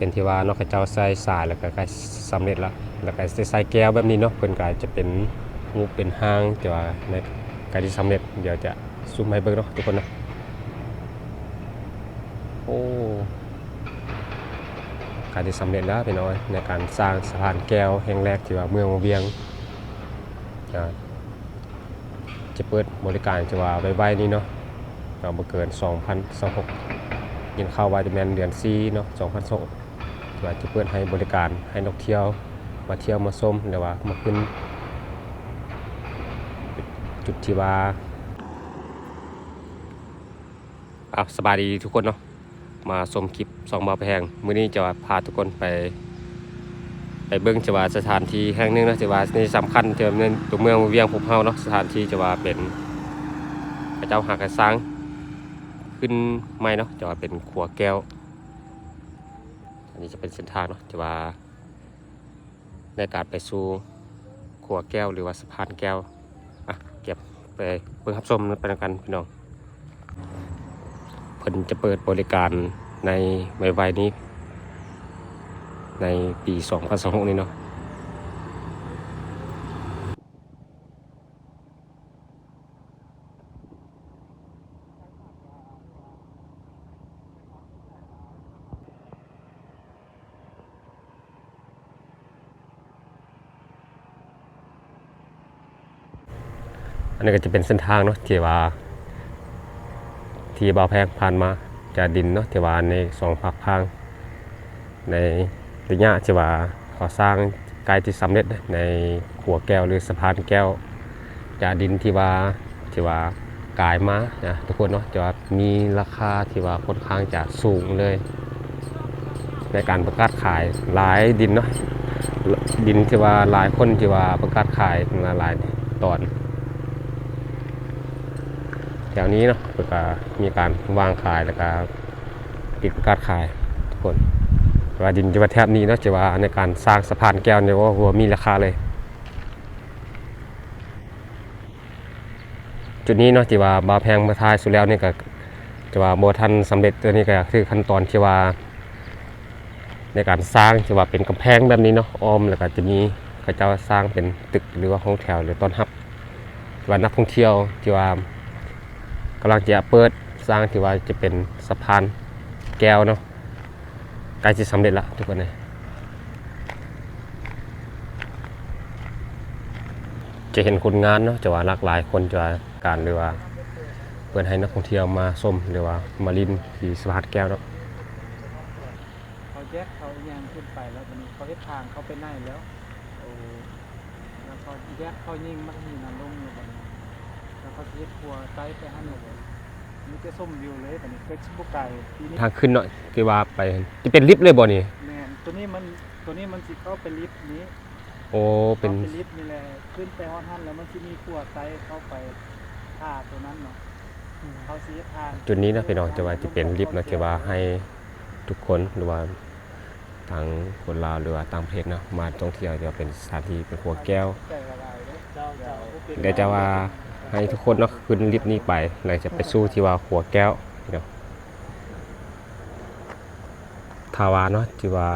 ປັນທີ່ວ່າເນາະ ເຂົາເຈົ້າໃສ່ສາຍ ແລ້ວກໍໃກ້ສຳເລັດລະ ແລ້ວກໍຈະໃສ່ແກ້ວແບບນີ້ເນາະ. ເພິ່ນກໍຈະເປັນຮູບເປັນຮ່າງ ແຕ່ວ່າໃນໃກ້ທີ່ສຳເລັດ ດຽວຈະຊູມໃຫ້ເບິ່ງເນາະທຸກຄົນເນາະ. ໂອ້ ໃກ້ທີ່ສຳເລັດແລ້ວພີ່ນ້ອງເອີຍ ໃນການສ້າງສະພານແກ້ວແຫ່ງແລກທີ່ວ່າເມືອງວັງວຽງ ຈະ ຈະເປີດບໍລິການທີ່ວ່າໄວໆນີ້ເນາະ ກໍບໍ່ເກີນສອງພັນຊາວຫົກ ຍິນຂ່າວວ່າຈະແມ່ນເດືອນສີ່ເນາະ ສອງພັນຊາວຫົກ ທີ່ວ່າຈະເປີດໃຫ້ບໍລິການໃຫ້ນັກທ່ຽວມາທ່ຽວມາຊົມ ຫຼືວ່າມາຂຶ້ນຈຸດທີ່ວ່າ ເອົາ ສະບາຍດີທຸກຄົນເນາະ ມາຊົມຄລິບຊ່ອງບ່າວແພງ. ມື້ນີ້ຈະວ່າພາທຸກຄົນໄປ ໄປເບິ່ງ ຈະວ່າສະຖານທີ່ແຫ່ງໜຶ່ງເນາະ ທີ່ວ່ານີ້ສຳຄັນ ທີ່ວ່າໃນຕົວເມືອງວຽງພວກເຮົາເນາະ. ສະຖານທີ່ຈະວ່າເປັນ ເຂົາເຈົ້າຫາກະສ້າງຂຶ້ນໃໝ່ເນາະ ຈະວ່າເປັນຂົວແກ້ວ. ອັນນີ້ຈະເປັນເສັ້ນທາງເນາະ ທີ່ວ່າ ໃນການໄປສູ່ຂົວແກ້ວ ຫຼືວ່າສະພານແກ້ວ. ອ່ະ ເກັບໄປເບິ່ງຮັບຊົມໄປນຳກັນພີ່ນ້ອງ. ເພິ່ນຈະເປີດບໍລິການໃນໄວໆນີ້ ໃນປີສອງພັນຊາວຫົກນີ້ເນາະ. ອັນນີ້ກໍຈະເປັນເສັ້ນທາງເນາະ ທີ່ວ່າ ທີ່ບ່າວແພງຜ່ານມາຈາກດິນເນາະ ທີ່ວ່າໃນສອງຟາກຟາງ ໃນໄລຍະທີ່ວ່າກໍ່ສ້າງໃກ້ທີ່ສຳເລັດໃນຂົວແກ້ວ ຫຼືສະພານແກ້ວ ຈາກດິນທີ່ວ່າ ທີ່ວ່າກາຍມານະທຸກຄົນເນາະ ຈະວ່າມີລາຄາທີ່ວ່າຄ່ອນຂ້າງຈະສູງເລີຍ ໃນການປະກາດຂາຍຫຼາຍດິນເນາະ ດິນທີ່ວ່າຫຼາຍຄົນທີ່ວ່າປະກາດຂາຍຫຼາຍໆຕອນ ແຖວນີ້ເນາະ ເພິ່ນກະມີການວາງຂາຍ ແລ້ວກະ ຕິດປະກາດຂາຍທຸກຄົນ ແຕ່ວ່າດິນທີ່ວ່າແຖບນີ້ເນາະ ທີ່ວ່າໃນການສ້າງສະພານແກ້ວນີ້ ໂອ້ ບໍ່ມີລາຄາເລີຍ. ຈຸດນີ້ເນາະ ທີ່ວ່າບ່າວແພງມາຖ່າຍສຸດແລ້ວນີ້ ກໍຈະວ່າບໍ່ທັນສຳເລັດ ຕົວນີ້ກໍຄືຂັ້ນຕອນທີ່ວ່າ ໃນການສ້າງທີ່ວ່າເປັນກຳແພງແບບນີ້ເນາະ ອ້ອມ ແລ້ວກໍຈະມີເຂົາເຈົ້າສ້າງເປັນຕຶກ ຫຼືວ່າຫ້ອງແຖວ ຫຼືຕ້ອນຮັບ ທີ່ວ່ານັກທ່ອງທ່ຽວ ທີ່ວ່າກຳລັງຈະເປີດສ້າງ ທີ່ວ່າຈະເປັນສະພານແກ້ວເນາະ ໃກ້ຊິສຳເລັດລະທຸກຄົນເອີຍ. ຈະເຫັນຄົນງານເນາະ ຈະວ່າຫຼາກຫຼາຍຄົນ ຈະວ່າການ ຫຼືວ່າເປີດໃຫ້ນັກທ່ອງທ່ຽວມາຊົມ ຫຼືວ່າມາຫຼິ້ນທີ່ສະພານແກ້ວເນາະ. ເຂົາແຍກເຂົາອີ່ຫຍັງຂຶ້ນໄປແລ້ວ ບັດນີ້ເຂົາເຮັດທາງເຂົ້າໄປໃນແລ້ວ. ໂອ້ ແລ້ວເຂົາແຍກເຂົາຍິງມັກຫີນນັ້ນລົງ ແລ້ວບັດນີ້ ແລ້ວເຂົາຊິເຮັດຂົວໄຕ່ໄປຫັ້ນແລ້ວ. ມີແຕ່ຊົມວິວເລີຍ ບັດນີ້ເກີດຊິບໍ່ໄກປີນີ້. ທາງຂຶ້ນເນາະ ທີ່ວ່າໄປ ຈະເປັນລິບເລີຍບໍ່ນີ້? ແມ່ນ ຕົວນີ້ມັນ ຕົວນີ້ມັນຊິເຂົ້າໄປລິບນີ້. ໂອ້ ເປັນ ເຂົ້າໄປລິບນີ້ແຫຼະ ຂຶ້ນໄປຮອດຫັ້ນແລ້ວ ມັນຊິມີຂົວໄຕ່ເຂົ້າໄປຖ້າຕົວນັ້ນເນາະ. ເຂົາຊິເຮັດທາງ ຈຸດນີ້ເນາະ ພີ່ນ້ອງ ຈະວ່າຈະເປັນລິບເນາະ ທີ່ວ່າໃຫ້ທຸກຄົນ ຫຼືວ່າທັງຄົນລາວ ຫຼືວ່າຕ່າງປະເທດເນາະ ມາທ່ອງທ່ຽວ ທີ່ວ່າເປັນສະຖານທີ່ເປັນຂົວແກ້ວ. ແຕ່ຈະວ່າໃຫ້ທຸກຄົນເນາະ ຂຶ້ນລິບນີ້ໄປ ແລ້ວຈະໄປສູ່ທີ່ວ່າຂົວແກ້ວ ພີ່ນ້ອງ. ຖ້າວ່າເນາະ ທີ່ວ່າ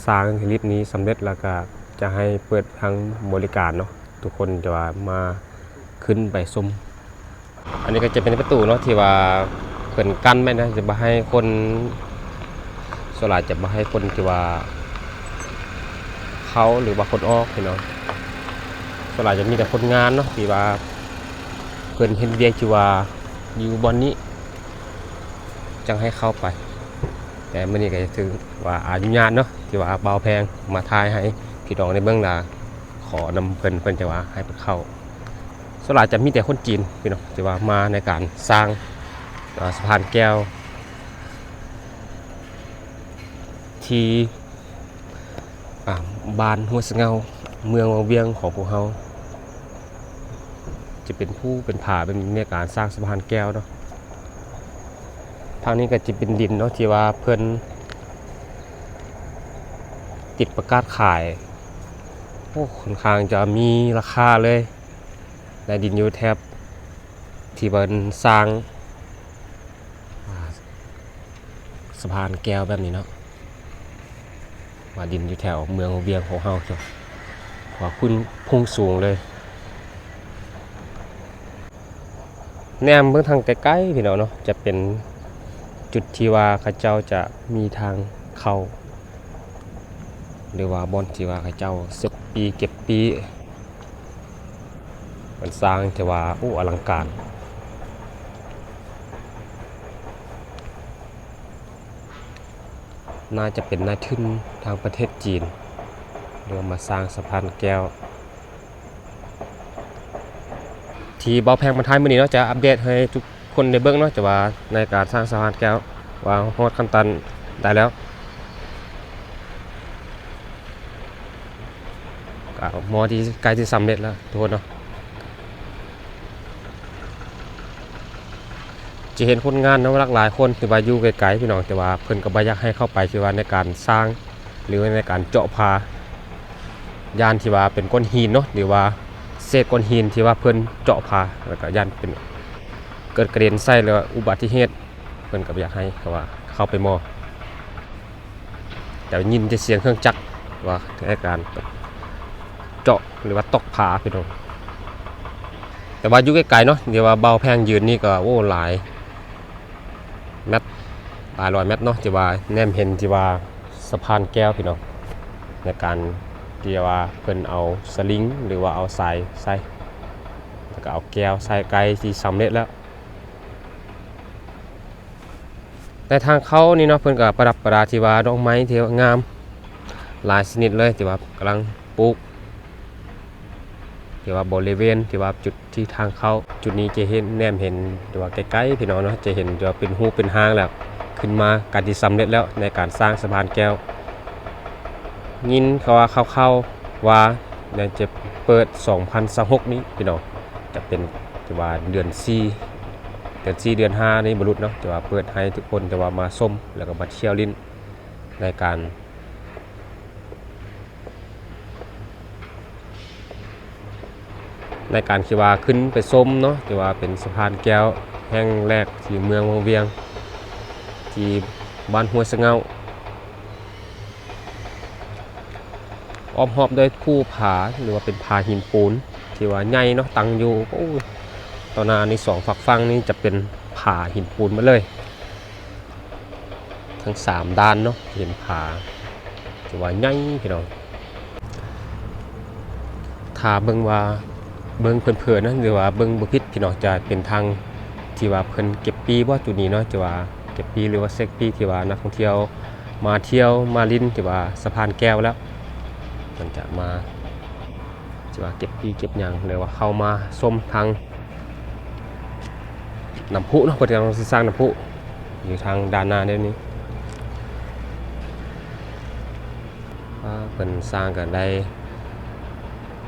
ສ້າງລິບນີ້ສຳເລັດແລ້ວ ກໍຈະໃຫ້ເປີດທາງບໍລິການເນາະ ທຸກຄົນຈະວ່າມາຂຶ້ນໄປຊົມ. ອັນນີ້ກໍຈະເປັນປະຕູເນາະ ທີ່ວ່າເພິ່ນກັ້ນໄວ້ນະ ຈະບໍ່ໃຫ້ຄົນ ສ່ວນຫຼາຍຈະບໍ່ໃຫ້ຄົນທີ່ວ່າເຂົ້າ ຫຼືວ່າຄົນອອກ ພີ່ນ້ອງ. ສ່ວນຫຼາຍຈະມີແຕ່ຄົນງານເນາະ ທີ່ວ່າເພິ່ນເຮັດວຽກທີ່ວ່າຢູ່ບ່ອນນີ້ ຈັ່ງໃຫ້ເຂົ້າໄປ. ແຕ່ມື້ນີ້ກໍຖືວ່າອະນຸຍາດເນາະ ທີ່ວ່າບ່າວແພງມາຖ່າຍໃຫ້ພີ່ນ້ອງໄດ້ເບິ່ງ ລະຂໍນຳເພິ່ນ ເພິ່ນຈະວ່າໃຫ້ໄປເຂົ້າ. ສ່ວນຫຼາຍຈະມີແຕ່ຄົນຈີນ ພີ່ນ້ອງ ທີ່ວ່າມາໃນການສ້າງ ອາ ສະພານແກ້ວ ທີ່ ອາ ບ້ານຫ້ວຍສະເຫງົາ ເມືອງວັງວຽງຂອງພວກເຮົາ ຈະເປັນພູເປັນຜາ ເປັນໃນການສ້າງສະພານແກ້ວເນາະ. ທາງນີ້ກໍຈະເປັນດິນເນາະ ທີ່ວ່າເພິ່ນຕິດປະກາດຂາຍ. ໂອ້ ຄ່ອນຂ້າງຈະມີລາຄາເລີຍ ໃນດິນຢູ່ແຖບທີ່ເພິ່ນສ້າງ ອາ ສະພານແກ້ວແບບນີ້ເນາະ. ວ່າດິນຢູ່ແຖວເມືອງວຽງຂອງເຮົາເຈົ້າ ວ່າຂຶ້ນພຸ່ງສູງເລີຍ. ແນມເບິ່ງທາງໄກໆ ພີ່ນ້ອງເນາະ ຈະເປັນຈຸດທີ່ວ່າເຂົາເຈົ້າຈະມີທາງເຂົ້າ ຫຼືວ່າບ່ອນທີ່ວ່າເຂົາເຈົ້າເຊັກປີ້ເກັບປີ້ ເພິ່ນສ້າງທີ່ວ່າ ໂອ້ ອະລັງການ. ໜ້າຈະເປັນນາຍທຶນທາງປະເທດຈີນ ເດີມມາສ້າງສະພານແກ້ວ ທີ່ເບົາແພງມາຖ່າຍມື້ນີ້ເນາະ ຈະອັບເດດໃຫ້ທຸກຄົນໄດ້ເບິ່ງເນາະ ຈະວ່າໃນການສ້າງສະພານແກ້ວວ່າຮອດຂັ້ນຕອນໃດແລ້ວ. ກໍໝໍທີ່ໃກ້ທີ່ສຳເລັດແລ້ວທຸກຄົນເນາະ ຈະເຫັນຄົນງານເນາະ ຫຼາກຫຼາຍຄົນທີ່ວ່າຢູ່ໄກໆ ພີ່ນ້ອງ ແຕ່ວ່າເພິ່ນກໍບໍ່ຢາກໃຫ້ເຂົ້າໄປ ທີ່ວ່າໃນການສ້າງ ຫຼືວ່າໃນການເຈາະຜາ ຢ້ານທີ່ວ່າເປັນກ້ອນຫີນເນາະ ຫຼືວ່າເສດກ້ອນຫີນທີ່ວ່າເພິ່ນເຈາະຜາ ແລ້ວກໍຢ້ານເປັນ ເກີດກະເດັນໃສ່ ຫຼືວ່າອຸບັດຕິເຫດ ເພິ່ນກໍບໍ່ຢາກໃຫ້ ເພາະວ່າເຂົ້າໄປໝໍ ແຕ່ຍິນແຕ່ສຽງເຄື່ອງຈັກວ່າໃນການເຈາະ ຫຼືວ່າຕອກຜາ ພີ່ນ້ອງ. ແຕ່ວ່າຢູ່ໄກໆເນາະ ທີ່ວ່າເບົາແພງຢືນນີ້ກໍ ໂອ້ ຫຼາຍແມັດ ຫຼາຍຮ້ອຍແມັດເນາະ ທີ່ວ່າແນມເຫັນທີ່ວ່າສະພານແກ້ວ ພີ່ນ້ອງ ໃນການທີ່ວ່າເພິ່ນເອົາສະລິງ ຫຼືວ່າເອົາສາຍໃສ່ ແລ້ວກໍເອົາແກ້ວໃສ່ໃກ້ທີ່ສຳເລັດແລ້ວ. ໃນທາງເຂົ້ານີ້ເນາະ ເພິ່ນກໍປະດັບປະດາທີ່ວ່າດອກໄມ້ທີ່ວ່າງາມຫຼາຍຊະນິດເລີຍ ທີ່ວ່າກຳລັງປູກ ທີ່ວ່າບໍລິເວນທີ່ວ່າຈຸດທີ່ທາງເຂົ້າ ຈຸດນີ້ຈະເຫັນ ແນມເຫັນທີ່ວ່າໃກ້ໆ ພີ່ນ້ອງເນາະ ຈະເຫັນທີ່ວ່າເປັນຮູບເປັນຮ່າງແລ້ວ ຂຶ້ນມາການທີ່ສຳເລັດແລ້ວໃນການສ້າງສະພານແກ້ວ. ຍິນເຂົາວ່າ ຂ່າວໆວ່າ ຍັງຈະເປີດສອງພັນຊາວຫົກນີ້ ພີ່ນ້ອງ ຈະເປັນທີ່ວ່າເດືອນສີ່ ເດືອນສີ່ ເດືອນຫ້ານີ້ບໍ່ຫຼຸດເນາະ ຈະວ່າເປີດໃຫ້ທຸກຄົນ ຈະວ່າມາຊົມ ແລ້ວກໍມາທ່ຽວຫຼິ້ນໃນການ ໃນການທີ່ວ່າຂຶ້ນໄປຊົມເນາະ ທີ່ວ່າເປັນສະພານແກ້ວແຫ່ງແລກທີ່ເມືອງວັງວຽງ ທີ່ບ້ານຫ້ວຍສະເຫງົ້າ ອ້ອມຮອບດ້ວຍພູຜາ ຫຼືວ່າເປັນຜາຫີນປູນທີ່ວ່າໃຫຍ່ເນາະ ຕັ້ງຢູ່ ໂອ້ ຕໍ່ໜ້ານີ້ ສອງຟາກຝັ່ງນີ້ຈະເປັນຜາຫີນປູນໝົດເລີຍ ທັງສາມດ້ານເນາະ ເຫັນຜາທີ່ວ່າໃຫຍ່ ພີ່ນ້ອງ. ຖ້າເບິ່ງວ່າ ເບິ່ງເຜິນໆນະ ຫຼືວ່າເບິ່ງບໍ່ຜິດ ພີ່ນ້ອງ ຈະເປັນທາງທີ່ວ່າເພິ່ນເກັບປີ້ບໍ ຈຸດນີ້ເນາະ ທີ່ວ່າເກັບປີ້ ຫຼືວ່າເຊັກປີ້ ທີ່ວ່ານັກທ່ອງທ່ຽວມາທ່ຽວມາຫຼິ້ນ ທີ່ວ່າສະພານແກ້ວແລ້ວ ເພິ່ນຈະມາ ທີ່ວ່າເກັບປີ້ເກັບຫຍັງ ຫຼືວ່າເຂົ້າມາຊົມທາງ ນ້ຳພຸເນາະ ເພິ່ນກຳລັງຊິສ້າງນ້ຳພຸຢູ່ທາງດ້ານໜ້າແນວນີ້ ອ່າ ເພິ່ນສ້າງກໍໄດ້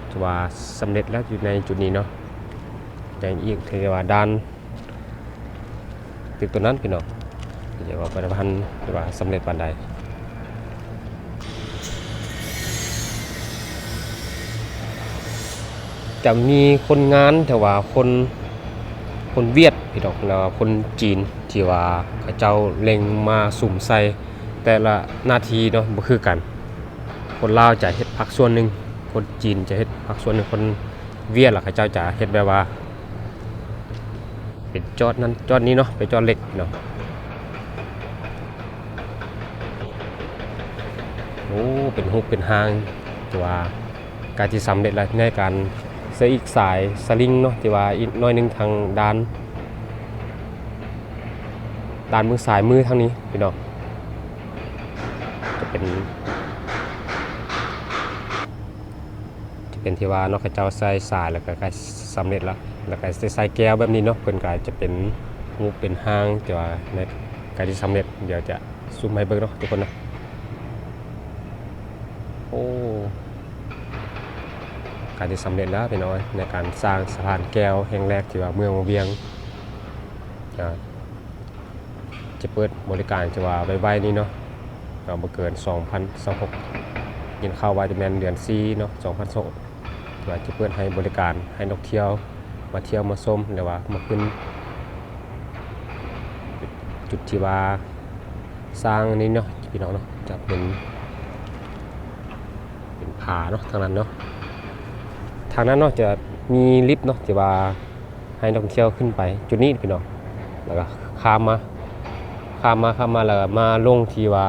ຖືວ່າສຳເລັດແລ້ວຢູ່ໃນຈຸດນີ້ເນາະ ແຕ່ອີກທີ່ວ່າດ້ານ ຕຶກຕົວນັ້ນພີ່ນ້ອງ ເຈົ້າວ່າບໍ່ທັນ ຫຼືວ່າສຳເລັດປານໃດ ຈະມີຄົນງານ ແຕ່ວ່າຄົນ ຄົນຫວຽດພີ່ນ້ອງ ແລ້ວກໍຄົນຈີນ ທີ່ວ່າເຂົາເຈົ້າເລັ່ງມາສຸມໃສ່ແຕ່ລະໜ້າທີ່ເນາະ ບໍ່ຄືກັນ ຄົນລາວຈະເຮັດພາກສ່ວນໜຶ່ງ ຄົນຈີນຈະເຮັດພາກສ່ວນໜຶ່ງ ຄົນຫວຽດລະເຂົາເຈົ້າຈະເຮັດແບບວ່າ ເປັນຈອດນັ້ນຈອດນີ້ເນາະ ເປັນຈອດເຫຼັກເນາະ ໂອ້ ເປັນຮູບເປັນຮ່າງ ຖືວ່າໃກ້ທີ່ສຳເລັດແລ້ວ ໃນການໃສ່ອີກສາຍສະລິງເນາະ ທີ່ວ່າອີກໜ້ອຍໜຶ່ງທາງດ້ານ ດ້ານມືຊ້າຍມືທາງນີ້ພີ່ນ້ອງ ຈະເປັນ ຈະເປັນທີ່ວ່າເນາະ ເຂົາເຈົ້າໃສ່ສາຍ ແລ້ວກໍໃກ້ສຳເລັດລະ ແລ້ວກໍຊິໃສ່ແກ້ວແບບນີ້ເນາະ ເພິ່ນກໍຈະເປັນຮູບເປັນຮ່າງ ແຕ່ວ່າໃນໃກ້ທີ່ສຳເລັດ ດຽວຈະຊູມໃຫ້ເບິ່ງເນາະທຸກຄົນເນາະ ໂອ້ ໃກ້ທີ່ສຳເລັດແລ້ວພີ່ນ້ອງເອີຍ ໃນການສ້າງສະພານແກ້ວແຫ່ງແລກທີ່ວ່າເມືອງວັງວຽງ ຈະ ຈະເປີດບໍລິການ ຈະວ່າໄວໆນີ້ເນາະ ກໍບໍ່ເກີນສອງພັນຊາວຫົກ ຍິນຂ່າວວ່າຈະແມ່ນເດືອນສີ່ເນາະ ສອງພັນຊາວຫົກ ວ່າຈະເປີດໃຫ້ບໍລິການໃຫ້ນັກທ່ຽວມາທ່ຽວມາຊົມ ຫຼືວ່າມາຂຶ້ນ ຈຸດທີ່ວ່າສ້າງນີ້ເນາະ ພີ່ນ້ອງເນາະ ຈະເປັນ ຜາເນາະ ທາງນັ້ນເນາະ ທາງນັ້ນເນາະ ຈະມີລິບເນາະ ທີ່ວ່າໃຫ້ນັກທ່ອງທ່ຽວຂຶ້ນໄປຈຸດນີ້ພີ່ນ້ອງ ແລ້ວກໍຂ້າມມາ ຂ້າມມາ ຂ້າມມາ ແລ້ວກໍມາລົງທີ່ວ່າ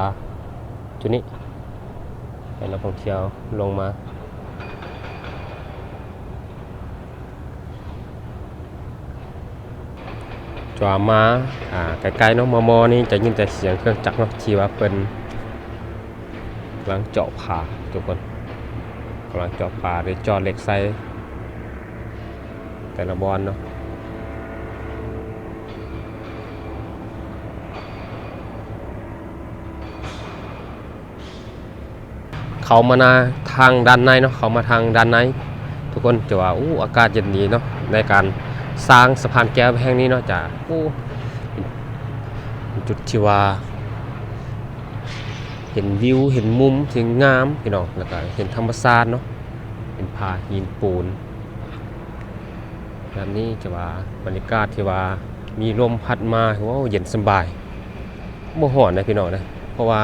ຈຸດນີ້ ໃຫ້ນັກທ່ອງທ່ຽວລົງມາ. ຈະວ່າມາ ອ່າ ໃກ້ໆເນາະ ມໍ່ໆນີ້ຈະຍິນແຕ່ສຽງເຄື່ອງຈັກເນາະ ທີ່ວ່າເພິ່ນກຳລັງເຈາະຜາທຸກຄົນ ກຳລັງເຈາະຜາ ຫຼື ເຈາະເຫຼັກໃສ່ແຕ່ລະບ່ອນເນາະ. ເຂົ້າມານາທາງດ້ານໃນເນາະ ເຂົ້າມາທາງດ້ານໃນ ທຸກຄົນຈະວ່າ ໂອ້ ອາກາດເຢັນດີເນາະ ໃນການສ້າງສະພານແກ້ວແຫ່ງນີ້ເນາະ ຈະ ໂອ້ ເປັນຈຸດທີ່ວ່າເຫັນວິວ ເຫັນມຸມທີ່ງາມພີ່ນ້ອງ ແລ້ວກໍເຫັນທຳມະຊາດເນາະ ເປັນຜາຫີນປູນແບບນີ້ ຈະວ່າບັນຍາກາດທີ່ວ່າມີລົມພັດມາ ໂອ້ ເຢັນສະບາຍ ບໍ່ຮ້ອນນະພີ່ນ້ອງນະ ເພາະວ່າ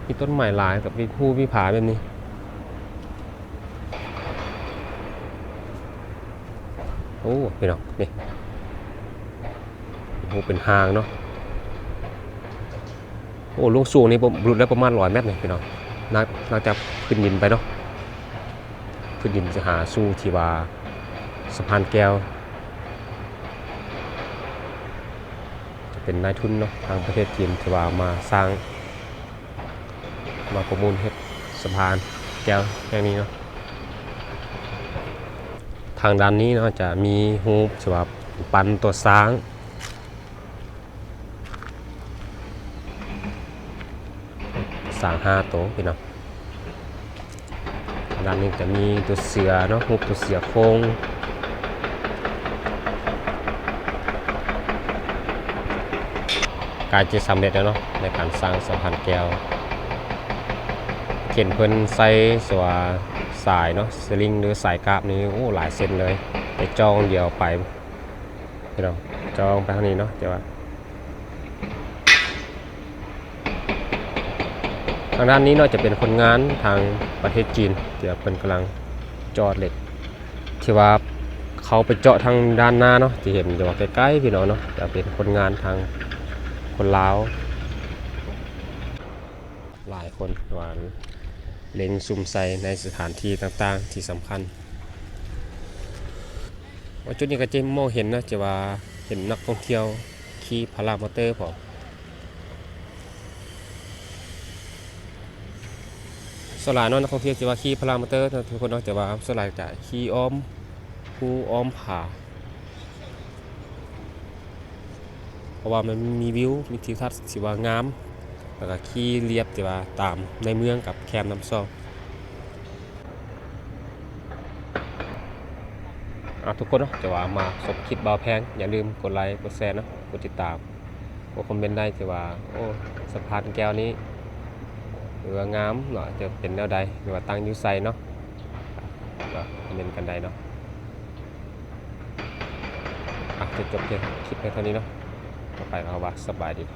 ມີຕົ້ນໄມ້ຫຼາຍ ກັບມີພູມີຜາແບບນີ້ ໂອ້ ພີ່ນ້ອງ ນີ້ ເປັນຮູບເປັນຮ່າງເນາະ ໂອ້ ລົງສູງນີ້ ບໍ່ ຫຼຸດແລ້ວປະມານຮ້ອຍແມັດນີ້ພີ່ນ້ອງ ຫຼັງ ຫຼັງຈາກພື້ນດິນໄປເນາະ ພື້ນດິນຈະຫາສູ່ທີ່ວ່າສະພານແກ້ວ ຈະເປັນນາຍທຶນເນາະ ທາງປະເທດຈີນທີ່ວ່າມາສ້າງ ມາປະມູນເຮັດສະພານແກ້ວແຫ່ງນີ້ເນາະ. ທາງດ້ານນີ້ເນາະ ຈະມີຮູບທີ່ວ່າປັ້ນຕົວຊ້າງ ຊ້າງຫ້າໂຕພີ່ນ້ອງ. ດ້ານນີ້ຈະມີຕົວເສືອເນາະ ຮູບຕົວເສືອໂຄ່ງ ໃກ້ຈະສຳເລັດແລ້ວເນາະ ໃນການສ້າງສະພານແກ້ວ ເຫັນເພິ່ນໃສ່ສ່ວນສາຍເນາະ ສະລິງ ຫຼື ສາຍກາບນີ້ ໂອ້ ຫຼາຍເສັ້ນເລີຍ ໄດ້ຈ່ອງດຽວໄປ ພີ່ນ້ອງ ຈ່ອງໄປທາງນີ້ເນາະ ແຕ່ວ່າ ທາງດ້ານນີ້ເນາະ ຈະເປັນຄົນງານທາງປະເທດຈີນ ທີ່ວ່າເພິ່ນກຳລັງເຈາະເຫຼັກ ທີ່ວ່າເຂົາໄປເຈາະທາງດ້ານໜ້າເນາະ ທີ່ເຫັນຢູ່ໃກ້ໆ ພີ່ນ້ອງເນາະ ຈະເປັນຄົນງານທາງຄົນລາວ ຫຼາຍຄົນວ່າເລັງສຸມໃສ່ໃນສະຖານທີ່ຕ່າງໆ ທີ່ສຳຄັນ. ໂອ້ ຈຸດນີ້ກໍຈະມອງເຫັນເນາະ ຈະວ່າເຫັນນັກທ່ອງທ່ຽວຂີ່ພາລາມໍເຕີພ້ອມ. ສ່ວນຫຼາຍເນາະ ນັກທ່ອງທ່ຽວຈະວ່າຂີ່ພາລາມໍເຕີເນາະ ທຸກຄົນເນາະ ແຕ່ວ່າສ່ວນຫຼາຍຈະຂີ່ອ້ອມພູອ້ອມຜາ ເພາະວ່າມັນມີວິວ ມີທິວທັດທີ່ວ່າງາມ ແລ້ວກໍຂີ່ລຽບທີ່ວ່າຕາມໃນເມືອງກັບແຄມນ້ຳຊອກ. ອ່າ ທຸກຄົນເນາະ ຈະວ່າມາຊົມຄລິບບ່າວແພງ ຢ່າລືມກົດໄລ ກົດແຊເນາະ ກົດຕິດຕາມ ກົດຄອມເມັນໄດ້ທີ່ວ່າ ໂອ້ ສະພານແກ້ວນີ້ ຖືວ່າງາມເນາະ ຈະເປັນແນວໃດ ຫຼືວ່າຕັ້ງຢູ່ໃສເນາະ ກໍຄອມເມັນກັນໄດ້ເນາະ. ອ່ະ ຈະຈົບຄລິບພຽງເທົ່ານີ້ເນາະ ຕໍ່ໄປກໍວ່າສະບາຍດີ.